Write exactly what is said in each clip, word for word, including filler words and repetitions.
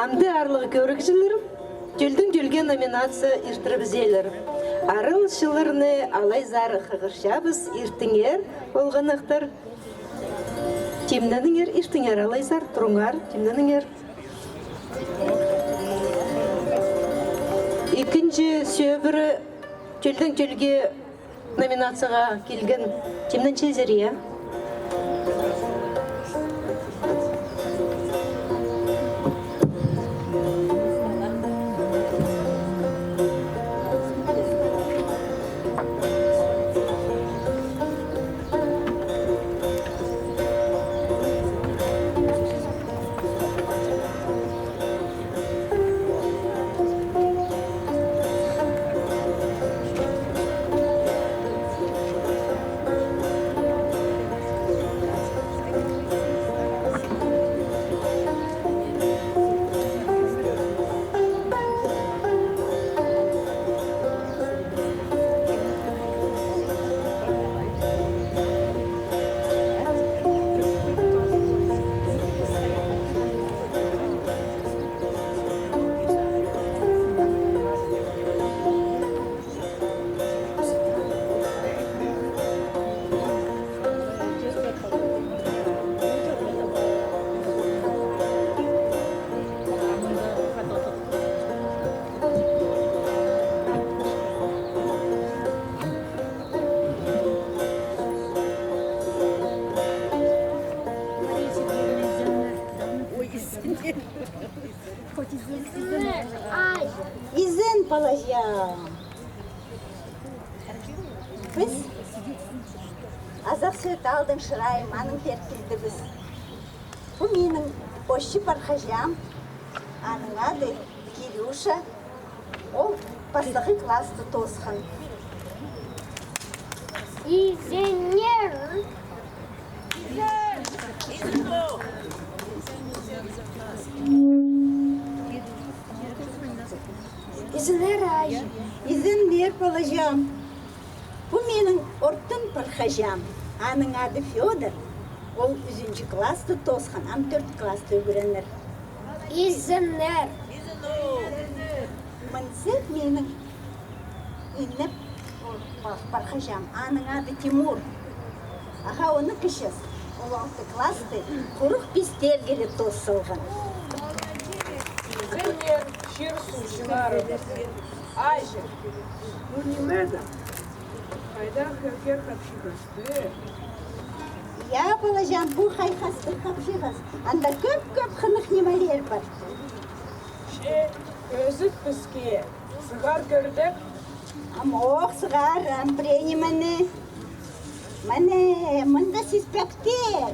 Амды, аарлығ кӧрігҷілер, тӧлдең тӧлге номинация иртірібізелер. Араласчыларны алай сар хығырчабыс, иртіңер, олғаннахтар. Тимненіңер, иртіңер, алай сар, турыңар, тимненіңер. Ікінҷі сӧбіре тӧлдең тӧлге номинацияға килген. Тимненчезер, я? Изен, палаҷам. Піс Азах Сӧӧт аалдаң Шырайым аның пеер килдібіс. Пу минің осчы пархаҷам, аның ады Кирюша, ол пастағы класты тоосхан. Изеннер! Изеннер, аҷа. Изеннер, палаҷам. Пу минің ортын пархаҷам. Аның ады Фёдор. Ол ӱзінҷі класты тоосхан, ам тӧрт класты ӱгренер. Изеннер. Мынзы минің иннеп па-, пархаҷам. Аның ады Тимур. Аха, ону кічіс. Ол алты класты хуруғ пистелгелеп тоос салған. Изеннер, чир-суғ чыыларыбыс. Аҷа. Пу ниме-дір? Хайдағ хӧкер хапчығасты? Я, палаҷам, пу хайхастығ хапчығас. Анда кӧп-кӧп хынығ нимелер пар. Че, кӧзіт піске, сығар кӧрдек. Амох, сығар, ам пірее нимені. Міне, мында сиспектер.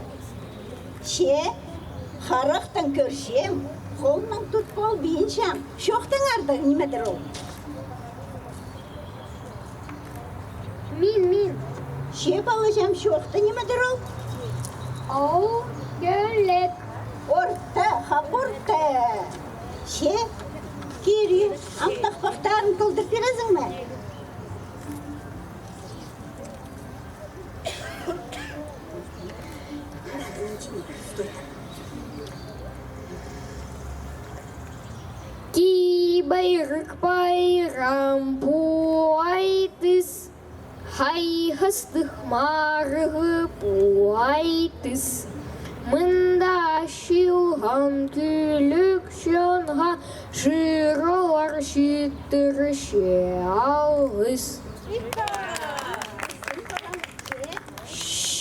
Че, харахтаң кӧрчем, холнаң тут полбинчам. Чоохтаңар даа, ниме-дір ол? Мин, мин. Че, палаҷам, чоохта, ниме-дір ол? Ол кӧлек. Орта, хап орта. Че, Кирилл, ам тахпахтарын толдыр пирезің ме? Ки, байрых, пайрам, пу айтыс, хайхастығ марығ пу айтыс. Мында чыылған кӱлӱк чонға чырылар читтірче алғыс.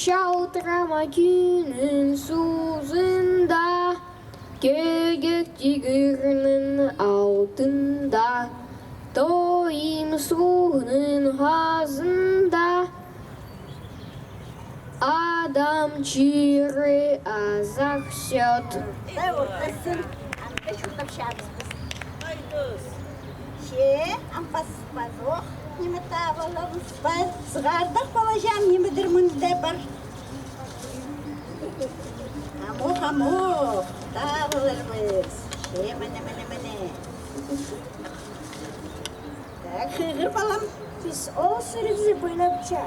Чалтырама кӱннің сузында, кӧгек тигірнің алтында, тойым суғның хазында, адам чирі Азах Сӧӧт. Таа ортасын, анда чуртапчабыс піс. Че, ам пас-, пазох ниме таап алабыс па? Сығардах, палаҷам, ниме-дір мында пар. Амох, амох, таап аларбыс. Че, міне, міне, міне. Так, хығыр, палам. Піс ол сірігзеп ойнапча.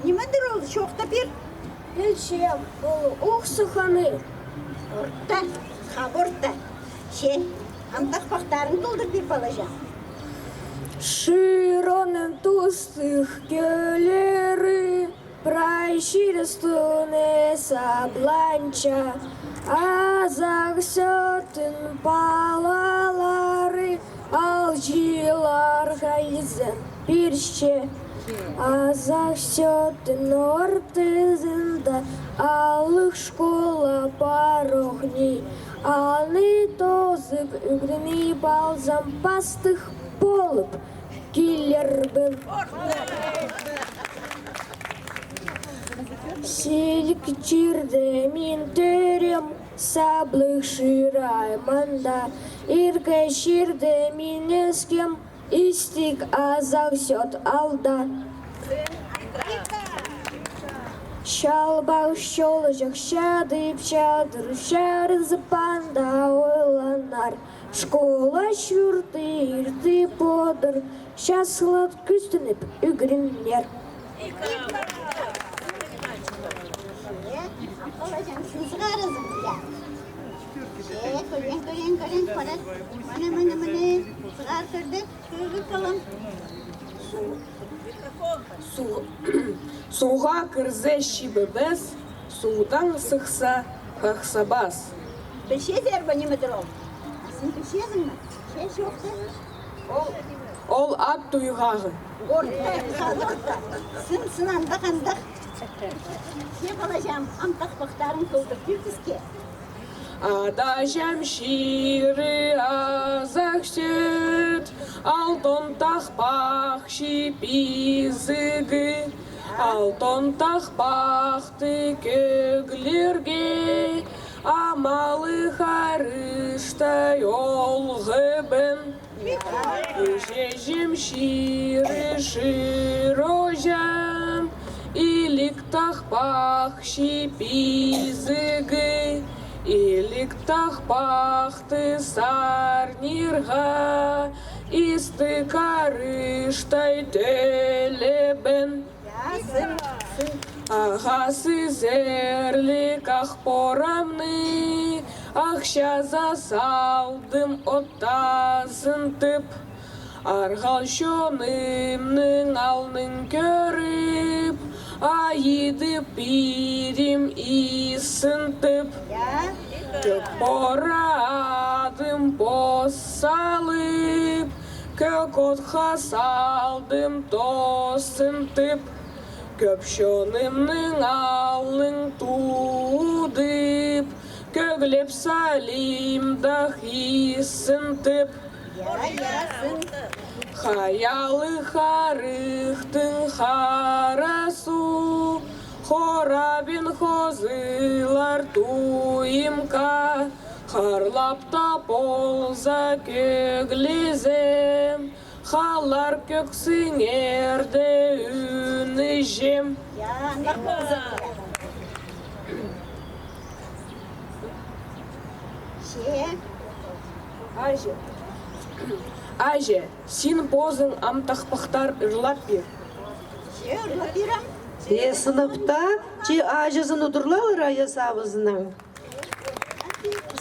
Ниме-дір ол, чоохтап пир. Пілчем, ол ух сыхханы. Орта, хап орта. Че, Ам тахпахтарын толдыр пир, палаҷаң. Шыраның тустығ кӧллері прай чирдең тӱне сабланча. Азах Сӧӧттің палалары алҷыларға изен пирче. Азах Сӧӧттің ортызында алых школа пар ох ни. Аны тоозып ӱгреніп алзам, пастых полып килербін. Сіліг чирде мин тӧреем, саблығ шырай мында. Иргі чирде мин ӧскем, истіг Азах Сӧӧт аалда. Чалбах чолҷах чадып чадыр, чарызып анда ойланар. Школа чурты иртіп одыр, часлар кӱстеніп ӱгренер. Сығарызың, я. Э, кӧрең, кӧрең, кӧрең, парар. Мына, мына, мына, сығар кірді. Кӧріп алам. Су-, суға кірзе, чибебес, суғдаң сыхса, хахсабас. Пілчезер бе, ниме дір ол? А син пілчезің ме? Че, чох па? Ол, ол ат туйғағы. Орта, орта. Сын, сын, андағ, андағ. Че, палаҷаң, ам тахпахтарын толдыр пир піске. Ада-аҷам чирі Азах Сӧӧт, алтон тахпахчы пизігі. Алтон тахпахты кӧглерге амалы харыштай олғабын. Іҷе-іҷем чирі Шыра-Оҷам, иліг тахпахчы пизігі. Иліг тахпахты сарнирға истіг харыштай тӧлебін. Ағаа сизерлік ах порамны ах чазаа салдым оттазын тіп. Арғал чонымның алнын кӧріп, айыдып пирим изін тіп. Кӧк пора адым пос салып, кӧк отха салдым тосын тіп. Кӧп чонымның алнын тудып, кӧглеп салим даа изін тіп. Хаялығ арығ тың хара суу, хорабин хозылар туйымға. Харлап таа полза кӧглезем, халар кӧксіңерде ӱнізем. Я, андағ полза. Че. Аҷа. Аҷа, син позың ам тахпахтар ырлап пир. Че, ырлап пирем. Че, сыныпта, че, аҷазын удурлалар ая сабызынаң.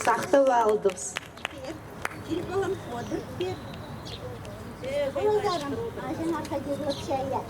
Сахтап алдыбыс. Кил, балам, одыр, пир. Оларым, аҷаңар хайди ырлап чайа.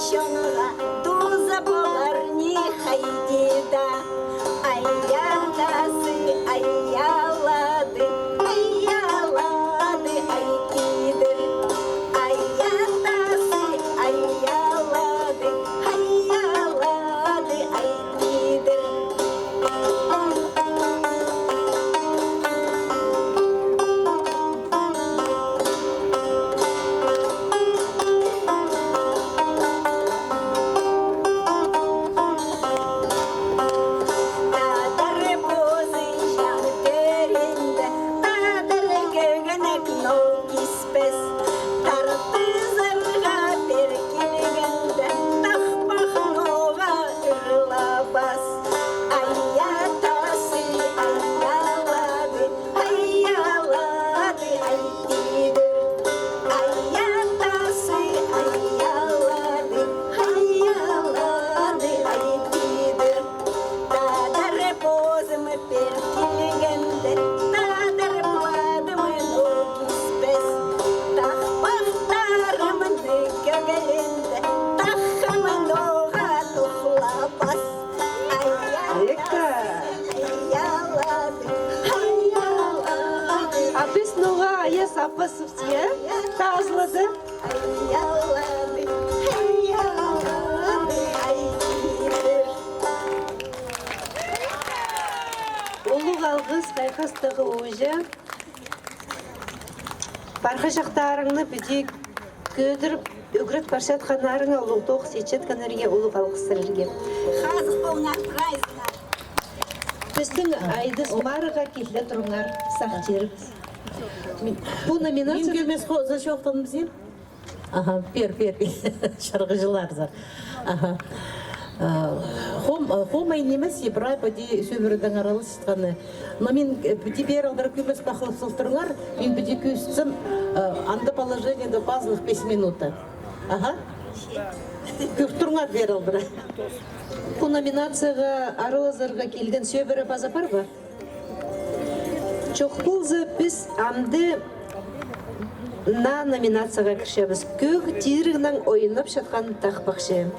Чонға туза полар ни хайди даа. Ай атазы аялады, аялады, ай тидір. Ай атазы аялады, аялады, ай тидір. Тадар позы чаң тӧреенде, тадар кӧгенек ноо киспес. Тартызарға пеер килгенде, тахпах ноға ырлабас. Ай атазы аялады, аялады, ай тидір. Ай атазы аялады, аялады, ай тидір. Тадар позым пеер килгенде, тадар пладым ноо киспес. Тахпахтарымны кӧгленде, таххам ноға тухлабас. Ай атазы аялады, аялады. А піс ноға ая саппасчабыс, я? Тазылады. Аялады, аялады, ай тидір. Улуғ алғыс, хайхастығ ууҷа. Пархачахтарыңны піди кӧдіріп, ӱгрет парчатханнарыңа, улуғ тоғыс итчеткеннерге улуғ алғыс сірерге. Хазых полыңар, прайзыңар. Пістің Айдыс марығға киле турыңар, сағынчабыс. Пу номинация... Мин кӧмес хо-, за чоохтанмазим. Аха, пеер, пеер. Чарғыҷыларзар. Аха. Э, хом-, э, хомай нимес, и прай піди сӧбіредең араласчатханы. Но мин, э, піди пеер алдыра кӧмес пахлап салтырыңар, мин піди кӧзітсем, э, анда положениеде пазылых пес минута. Аха. Кӧр турыңар пеер алдыра. Пу номинацияға араласарға килген сӧбіре паза пар ба? Чох полза, піс амды наа номинацияға кірчебіс. Кӧг тирігнең ойнапчатхан тахпахчы.